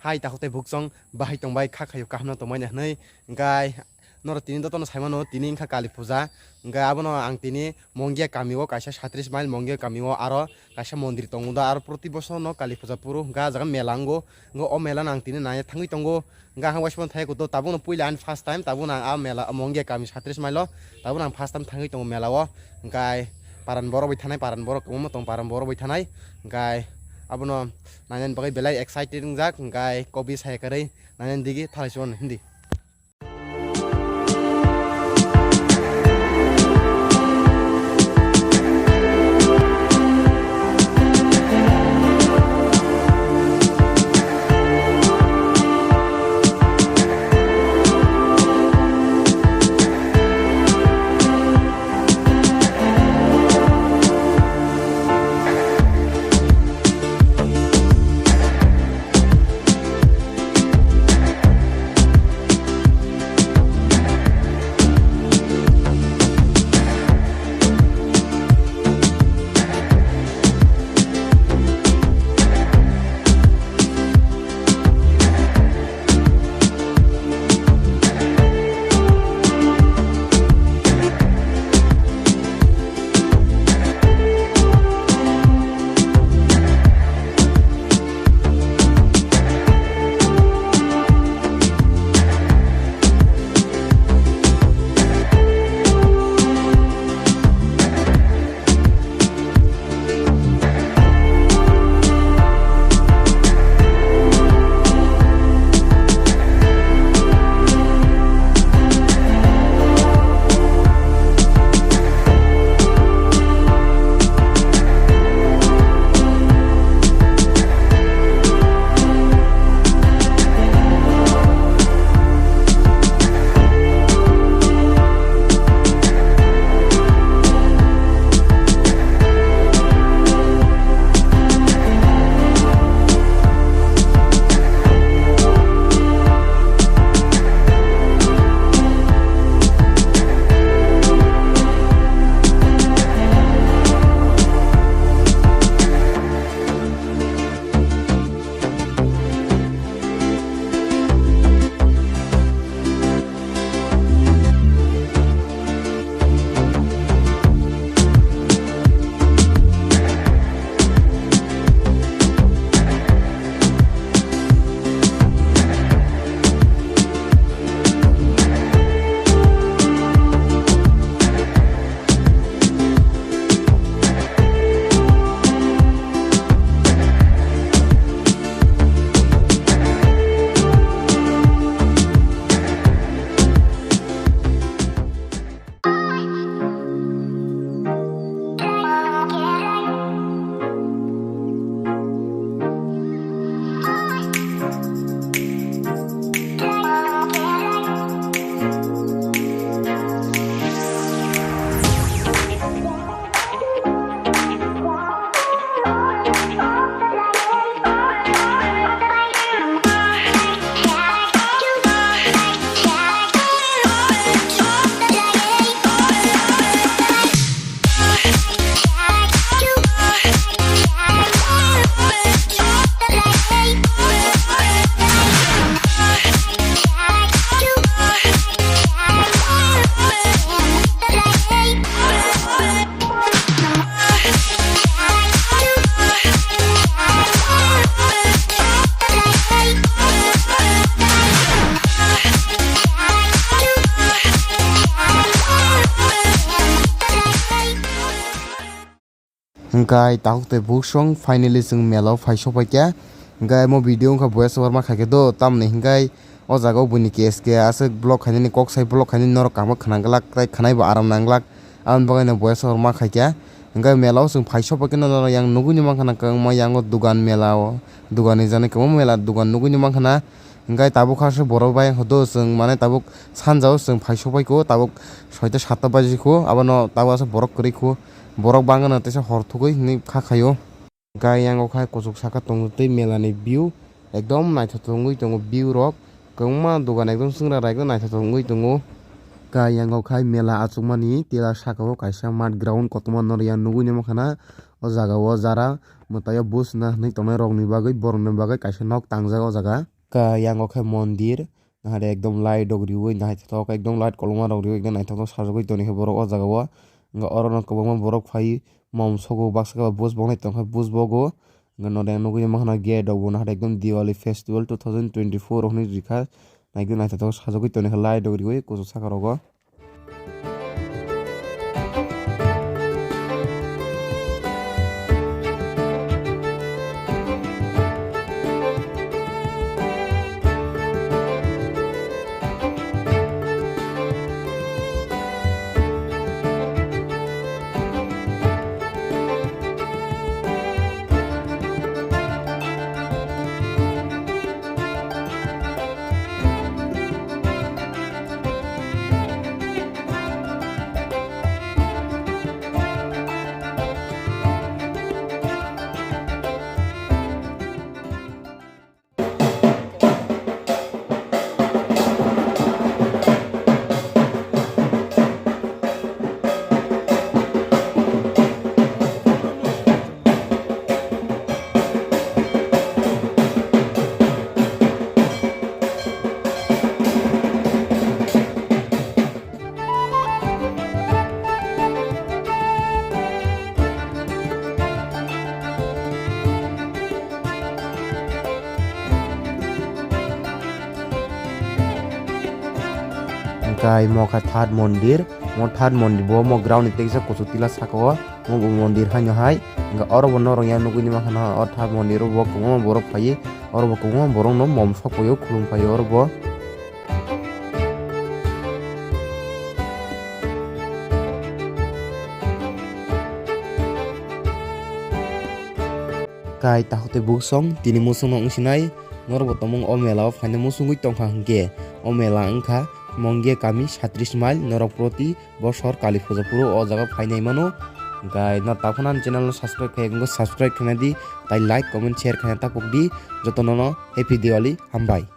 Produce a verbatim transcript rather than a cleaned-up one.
Hai takhuk tei buksong bahai tongbai kha khayo kaham no tongmani hwnwi. Hwnkhe norok tini jotono saimano tini wngkha Kali puja. Hwnkhe abono ang tini Mongia kami o kaisa satris mile Mongia kami o aro kaisa mondir tongo da aro proti bosor no Kali puja puro hwnkhe ah jaga mela wngo. Hwnkhe o mela no ang tini nai thangwi tongo. Hwnkhe ang waisa thai kuto tabukno puila ani first time tabukno ang ah mela Mongia kami satris mile o tabukno ang first time thangwi tongo mela o. Hwnkhe paran borok bai thanai paran borok kwbangma tong paran borok bai thanai. Hwnkhe abono nainani bagwi belai excited wngjak hwnkhe kobi saya kwrwi nainani digi thalaisu hindi. Hwnkhe takhuk tei buksong finally chwng mela o phai sokphaikha. Hwnkhe omo video wngkha voice over ma khaikhe do, tamni hwnkhe o jaga o buini K S K aswk vlog khainani kok sai vlog khainani norok kaham khe khna glak tei khwnai bo aram nang glak. Aboni bagwi no voice over ma khaikha. Hwnkhe mela o chwng phai sokphaikhe no norok yang nugui ni mankha na kwbangma yang o dugan mela o dugan ni jani kwbangma mela dugan nugui ni mankha na. Hwnkhe tabuk kha se borok bai hodo chwng mane tabuk sanja o chwng phai sokphaikho tabuk soita satta baji kho abono tabuk aswk borok kwrwi kho. Borok bangano teisa hor thugwi hinwi kha khaio. Hwnkhe yang o kha kuchuk saka tongo tei mela ni view ekdom naithotok wngwi tongo view rok kwbangma dogan ekdom chwngna rok ekdom naithotok wngwi tongo. Kaiyango khai mela achukmani tela sakao kaisa mat ground kotorma norya nugui nima khana. O jagao jara mwtaio buj na hinwi tongnai rokni bagwi borokni bagwi kaisa nok tangjak o jaga. Kaiyango khe mondir, nahare ekdom light rok riwi naithothok, ekdom light kolokma rok riwi ekdom naithothok sajagwi toni khe borok o jagao. Hwnkhe oro no kwbangma borok phai mom sogo baksa khe buj boknai tongkha buj bogo. Hwnkhe node nugui mankha gate rok bo nahare ekdom Diwali festival two thousand twenty-four rok hinwi rikha. Naikhe naithothok sajagwi toni khe light rok riwi kuchuk saka rogo. Hwnkhe mo kha third mondir, mo third mondir bo mo ground ni teisa kuchuk tila saka o mo bo mondir haino hai. Hwnkhe oro bo norok yang nugui nima khana o third mondir o bo kwbangma borok phaiwi, oro bo kwbangma borok no mom sok phaiwi khulum phaiwi oro bo. Kai takhuk tei buksong tini muchungno wngsinai, norokbo tongmung o mela o phaina muchungwi tongkha hwnkhe, o mela wngkha Mongia kami satris mile, norok proti bosor Kali puja phuru o jaga phainai mano. Hwnkhe no takhuk ani channel no subscribe khai wngkha, subscribe khaina di, tai like, comment, share khaina tapuk di. Jotono no happy Diwali, hambai.